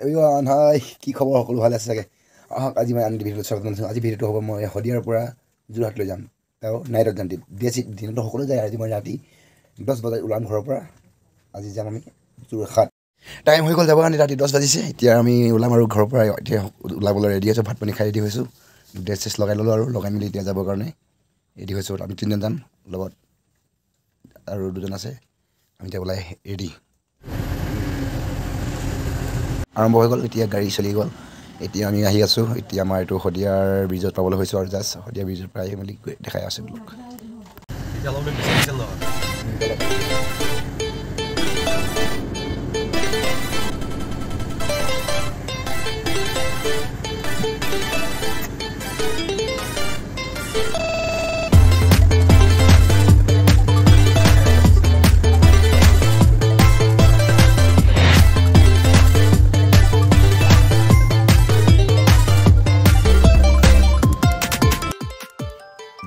Everyone, হাই, কি খবৰ? সকলো ভালে আছে চাগে। আহক, আজি মই আন ভিডিঅ'ত স্বাগতম জনাইছোঁ। আজি ভিডিঅ'টো হ'ব, মই শদিয়াৰ পৰা যোৰহাটলৈ যাম। তেওঁ নাইটত যাম। বেছি দিনতো সকলো যায়। আজি মই ৰাতি 10 বজাত ওলাম ঘৰৰ পৰা। আজি যাম আমি যোৰহাট। টাইম হৈ গ'ল যাব কাৰণে, ৰাতি 10 বাজিছে। এতিয়া আমি ওলাম আৰু ঘৰৰ পৰা। এতিয়া ওলাবলৈ ৰেডি আছোঁ, ভাত পানী খাই ৰেডি হৈছোঁ, ড্ৰেছ চেছ লগাই ল'লোঁ আৰু লগাই মেলি এতিয়া যাবৰ কাৰণে ৰেডি হৈছোঁ। আমি তিনিজন যাম, লগত আৰু দুজন আছে। আমি এতিয়া ওলাই ৰেডি। আৰম্ভ হৈ গ'ল, এতিয়া গাড়ী চলি গ'ল। এতিয়া আমি আহি আছোঁ। এতিয়া আমাৰ এইটো শদিয়াৰ ব্ৰিজত পাবলৈ হৈছোঁ আৰু জাষ্ট শদিয়া ব্ৰিজৰ পৰা আহি মেলি দেখাই আছোঁ বোলো।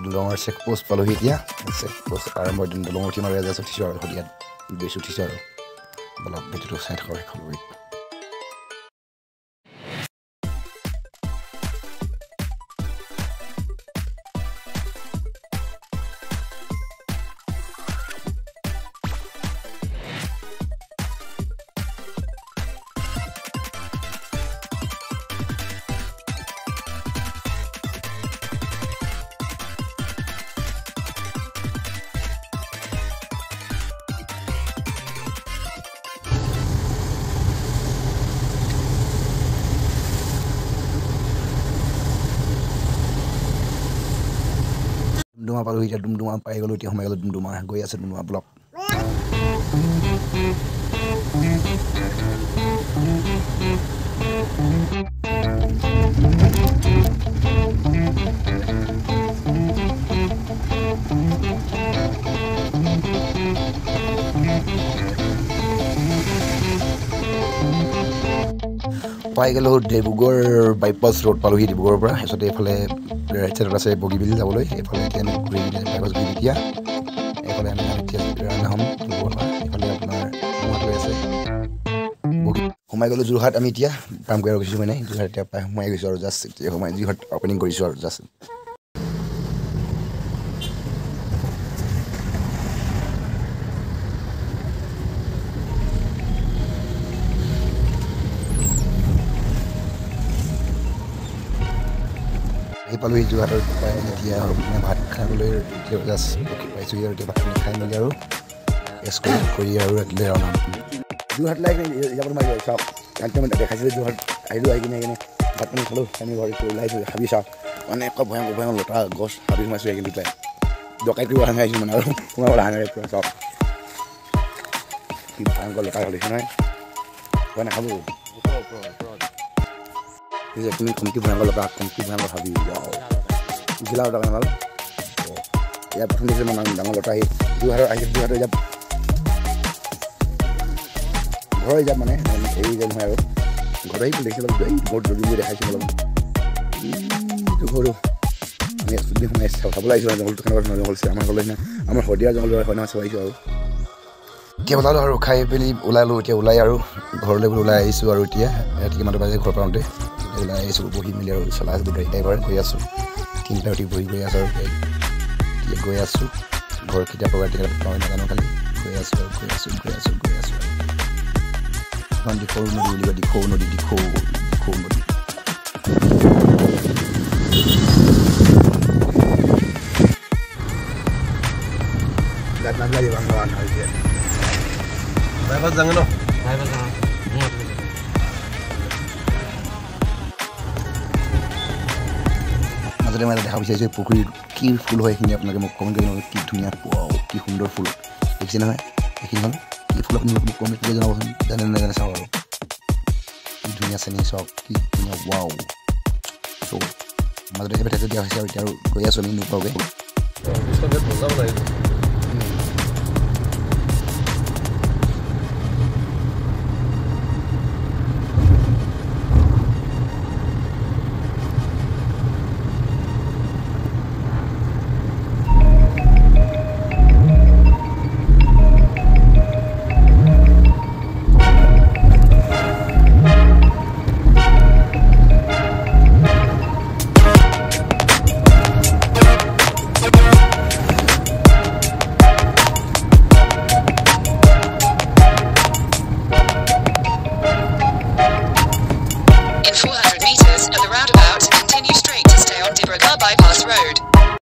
দলঙৰ চেক পোষ্ট পালোহি। এতিয়া চেক পোষ্ট আৰম্ভ, দলং উঠিম আৰু জাষ্ট উঠিছোঁ আৰু শদিয়াত বেছি উঠিছোঁ আৰু অলপ ভিডিঅ'টো চাই থাকক শেষলৈ। ডুমডুমা পালোঁ। এতিয়া ডুমডুমা পাই গ'লোঁ। এতিয়া সোমাই গ'লোঁ ডুমডুমা, গৈ আছে ডুমডুমা ব্লক। পাই গ'লোঁ ডিব্ৰুগড় বাইপাছ ৰোড পালোহি ডিব্ৰুগড়ৰ পৰা। তাৰপিছতে এইফালে ৰাইট চাইডত আছে বগীবিল যাবলৈ। এইফালে এতিয়া আমি ঘূৰি বাইপাছ ঘূৰি এতিয়া এইফালে আমি এতিয়া ৰাওনা হ'ম ডিব্ৰুগড়ৰ পৰা। এইফালে আপোনাৰ সোমাই আছে বগী। সোমাই গ'লোঁ যোৰহাট। আমি এতিয়া কাম কৰি গৈছোঁ, মানে যোৰহাট এতিয়া প্ৰায় সোমাই গৈছোঁ আৰু জাষ্ট এতিয়া সোমাই যোৰহাট অপেনিং কৰিছোঁ আৰু জাষ্ট আহি পালোহি যোৰহাটৰ প্ৰায়। এতিয়া মানে ভাত খাবলৈ এতিয়া জাষ্ট পাইছোঁহি আৰু এতিয়া ভাত পানী খাই মেলি আৰু ৰেষ্ট কৰি আৰু ৰাতিলৈ ৰাওনা হ'ম। যোৰহাট লাইক যাব নোৱাৰি। চাওক, একদম দেখাইছিলোঁ যোৰহাট আহিলোঁ, আহি কিনে কিনে ভাত পানী খালোঁ। আমি ঘৰত ওলাইছোঁ হাবি। চাওক, মানে একো ভয়ংকৰ ভয়ংকৰ লতা গছ, হাবি সোমাইছোঁ। কিন্তু প্ৰায় ডকাইত কৰিব অহা নাই আহিছোঁ মানে আৰু সোমাবলৈ অহা নাই পূৰা। চাওক, কি ভয়ংকৰ লতা ধৰিছে নহয়, ভয় নাখাব। তুমি কমটি ভয়ংকৰ লতা, কমটি ভয়ংকৰ হাবি জিলা লতা ভাল। ইয়াত প্ৰথম দেখিছোঁ মই ডাঙৰ লতা। আহি যোৰহাটৰ আহিছোঁ, যোৰহাটৰ ইয়াত ঘৰৰ যাম মানে এৰি যায় নহয় আৰু ঘৰত আহি দেখিছোঁ অলপ বহুত জলদি দেখাইছোঁ অলপ এইটো ঘৰো। আমি সোমাই চাবলৈ আহিছোঁ জংঘলটো কেনেকুৱা ধৰণৰ জংঘল আছে আমাৰ ঘৰলৈ, আমাৰ শদিয়া জংঘল হয় নহয়, চাব আহিছোঁ। আৰু এতিয়া ওলালোঁ আৰু খাই পেলি ওলালোঁ। এতিয়া ওলাই আৰু ঘৰলৈ বুলি ওলাই আহিছোঁ আৰু এতিয়া ৰাতি কিমানটা বাজে ঘৰ পাওঁতে ওলাই আহিছোঁ বহি মেলি আৰু চলাই আছোঁ। গাড়ী ড্ৰাইভাৰ গৈ আছোঁ, তিনিটা উঠি বহি গৈ আছোঁ আৰু এতিয়া গৈ আছোঁ। ঘৰ কেতিয়া পাব এতিয়া পাওঁ নাজানো, খালি গৈ আছোঁ আৰু গৈ আছোঁ গৈ আছোঁ গৈ আছোঁ। এখন দিখৌ নদী বুলি কয়, দিখৌ নদী, দিখৌ দিখৌ নদী। বাইপাছ যাঙে ন। মাজতে মই এটা দেখা বিচাৰিছোঁ, পুখুৰীত কি ফুল হয় সেইখিনি আপোনালোকে মোক কমেণ্ট কৰি জনাব। কি ধুনীয়া, কি সুন্দৰ ফুল দেখিছে নহয়। এইখিনি হ'ল কি ফুল, আপুনি মোক কমেণ্ট কৰি জনাবচোন, জানে নাজানে চাওক। আৰু কি ধুনীয়া চেনি চাওক, কি ধুনীয়া, ৱাও। চ' মাজতে এডভাৰটাইজ দিয়া হৈছে আৰু এতিয়া আৰু গৈ আছোঁ আমি নোপোৱাকৈ। Bypass Road.